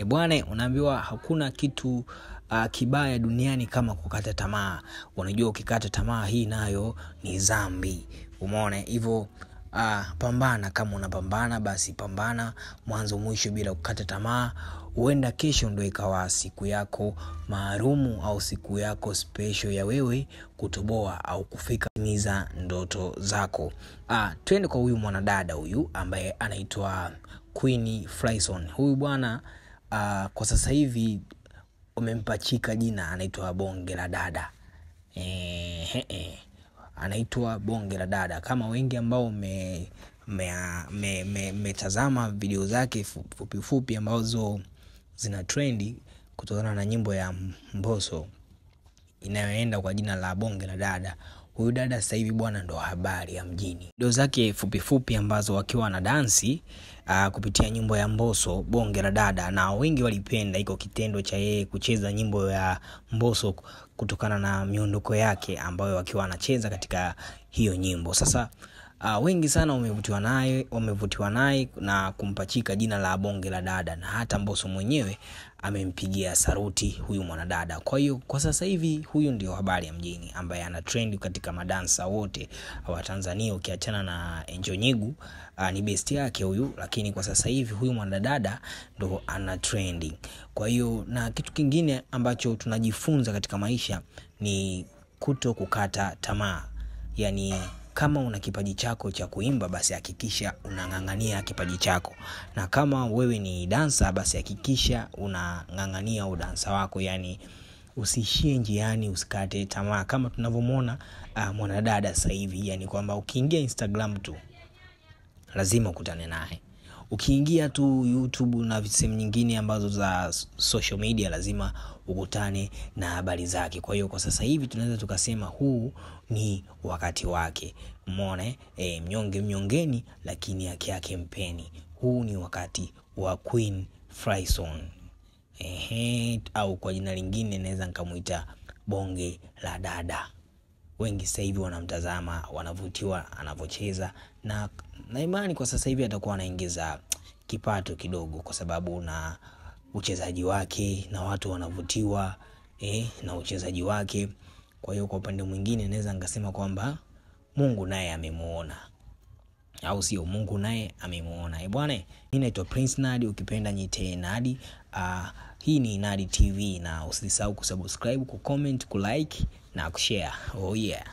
Bwana, unaambiwa hakuna kitu kibaya duniani kama kukata tamaa. Unajua ukikata tamaa hii nayo ni dhambi. Umeona hivyo? Pambana, kama unapambana basi pambana mwanzo mwisho bila kukata tamaa. Huenda kesho ndio ikawa siku yako maalumu au siku yako special ya wewe kutoboa au kufika timiza ndoto zako. Twende kwa huyu mwanadada huyu ambaye anaitwa Queen Fryson. Huyu bwana kwa sasa hivi umempachika jina, anaitwa Bonge la Dada. Anaitwa Bonge la Dada. Kama wengi ambao mmetazama video zake fupi fupi ambazo zina trendi kutokana na nyimbo ya Mbosso inayoenda kwa jina la Bonge la Dada. Huyu dada sasa hivi bwana ndo habari ya mjini. Video zake fupi fupi ambazo wakiwa na dansi kupitia nyimbo ya Mbosso Bonge la Dada, na wengi walipenda iko kitendo cha yeye kucheza nyimbo ya Mbosso kutokana na miondoko yake ambayo wakiwa anacheza katika hiyo nyimbo. Sasa wengi sana wamevutiwa naye na kumpachika jina la Bonge la Dada, na hata Mbosso mwenyewe amempigia saruti huyu mwanadada. Kwa hiyo kwa sasa hivi huyu ndio habari ya mjini ambaye ana trend katika madansa wote wa Tanzania, ukiachana na Angel Nyigu, ni best yake huyu, lakini kwa sasa hivi huyu mwanadada ndo ana trending. Kwa hiyo na kitu kingine ambacho tunajifunza katika maisha ni kuto kukata tamaa. Yani kama una kipaji chako cha kuimba basi hakikisha unang'ang'ania kipaji chako, na kama wewe ni dansa basi hakikisha unang'ang'ania udansa wako. Yani usiishie njiani, usikate tamaa kama tunavyomuona mwanadada sasa hivi. Yani kwamba ukiingia Instagram tu lazima ukutane naye, ukiingia tu YouTube na sehemu nyingine ambazo za social media lazima ukutane na habari zake. Kwa hiyo kwa sasa hivi tunaweza tukasema huu ni wakati wake. Umeona, mnyonge mnyongeni lakini haki yake mpeni. Huu ni wakati wa Queen Fryson. Au kwa jina lingine naweza nikamuita Bonge la Dada. Wengi sasa hivi wanamtazama, wanavutiwa anavocheza, na imani kwa sasa hivi atakuwa anaingiza kipato kidogo kwa sababu na uchezaji wake na watu wanavutiwa na uchezaji wake. Kwa hiyo kwa upande mwingine naweza nikasema kwamba Mungu naye amemuona, au sio? Mungu naye amemuona. Bwana, mimi naitwa Prince Nadi, ukipenda niite Nadi. Hii ni Nadi TV, na usisahau kusubscribe, kucomment, kulike na kushare. Oh yeah.